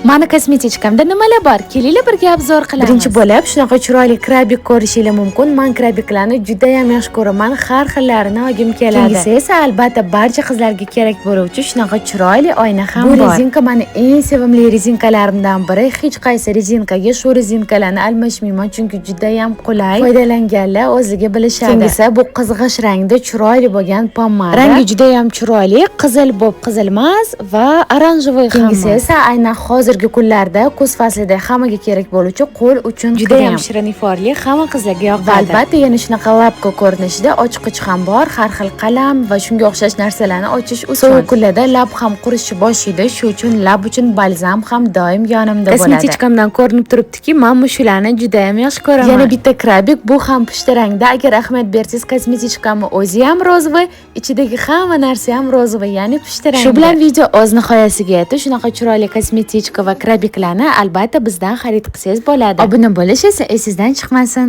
Mani косметичка mda nimalar bor? Kelinglar, birga обзор qilamiz. Birinchi bo'lib shunaqa chiroyli крабик ko'rishingiz mumkin. Man крабик larni juda ham yaxshi ko'raman, har xillarini olgim keladi. Keyingisi esa, albatta, barcha qizlarga kerak bo'luvchi shunaqa chiroyli oyna ham Bu bor. Резинка mani eng sevimli резинка larimdan biri. Hech qaysi резинка ga shu резинка larni almashmayman, chunki juda ham qulay. Foydalanganlar o'ziga bilishadi. Keyingisi bu qizg'ish rangda chiroyli bo'lgan pomada. Rangi juda ham chiroyli, qizil bo'lib qizil emas va оранжевый ham. Keyingisi esa aynan hozirgi kunlarda, kuz faslida hammaga kerak bo'luvchi qo'l uchun Juda ham krem. shirin iforli, hamma qizlarga yoqadi. Va albatta, yana shunaqa лапка ko'rinishida ochqich ham bor, har xil qalam va shunga o'xshash narsalarni ochish uchun. Sovuq kunlarda lab ham qurishni boshlaydi, shu uchun lab uchun balzam ham doim yonimda bo'ladi. Косметичка mdan ko'rinib turibdiki, men mushularni juda ham yaxshi ko'raman. Yana bitta крабик, bu ham pushti rangda. Agar ahamiyat bersangiz, косметичка mni o'zi ham розовый, ichidagi hamma narsa ham розовый, ya'ni pushti rangda. Shu bilan video o'z nihoyasiga yetdi. Shunaqa chiroyli косметичка va крабик larni, albatta, bizdan xarid qilsangiz bo'ladi. Obuna bo'lish esa esingizdan chiqmasin.